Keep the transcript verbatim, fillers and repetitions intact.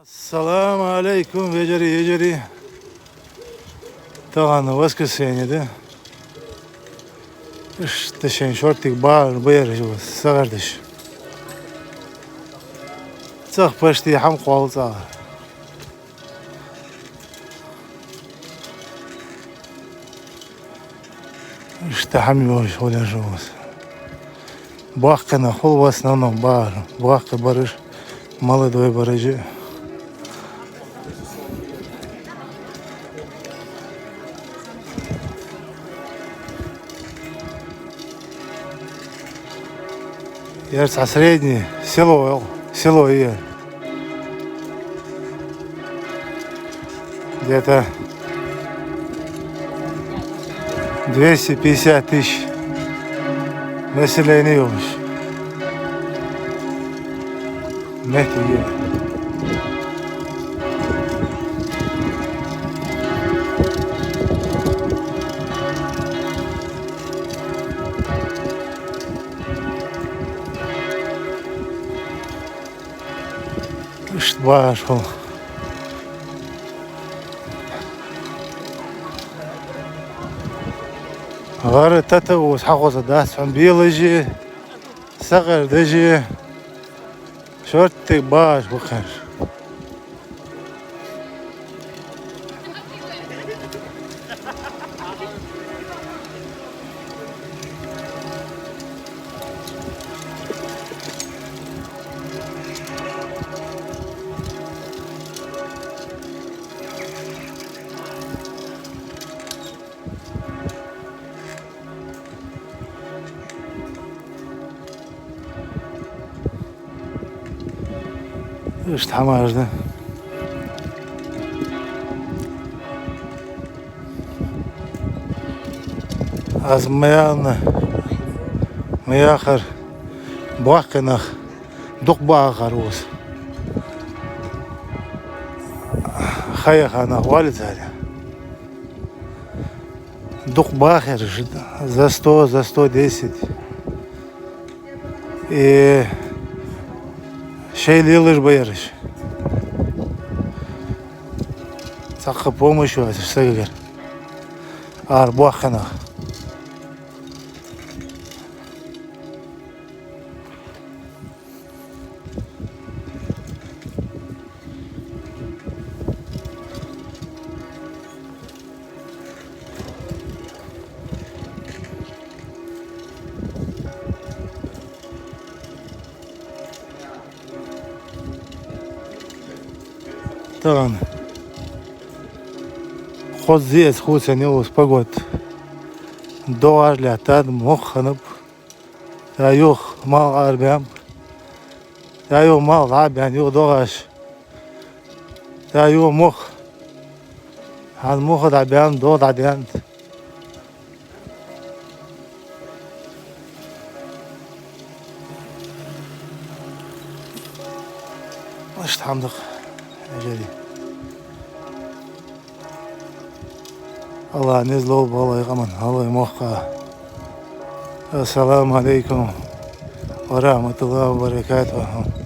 Салам Ӏалайкум, вежарий, йижарий. Тахан воскресенье да. Иштта шоай шортига багӀаш ба ераш, сагӀа деш. ЦӀагӀа почти хӀама кхоалл цӀагӀа. Иштта хӀама йолаш хул ераш. Боккхий нах хул в основном багӀаш. Боккхий бараш, молодой бараш. Ер цхьа средний село, село я. Где-то двести пятьдесят тысяч население йолаш моттиг я. Иштта багӀаш хул. ГӀар тата ус хьахоза дац хьона, белаш а, сакъердаш а, шортига багӀаш ба ераш. Иштта хӀамаш да. Аз ма аьлар, ма яхар, боккхий нах дукха багӀар укхаза. Ха яха нах оал царех. Дукха багӀар ераш, за сто, за сто десять. Э, шоай лелаш ба ераш. Цхьаккха помощь йоацаш сагагара. Ара боккхий нах. Тахан хоза зе эца хӀусен йолаш погода. ДогӀаш лаьттад, мох хиннаб. ТӀа юха малх арабаьннаб. ТӀа юха малх дӀабаьнна, юха догӀаш. ТӀа юха мох. ХӀанз мох дӀабаьнна, догӀа дӀадаьннад. Иштта хӀама да-кх, вежарий. АллахӀа низ лолба гӀалгӀай къаман, гӀалгӀай мехка. Ассаламу Ӏалайкум ва рахьматуллахӀи ва баракатухӀ.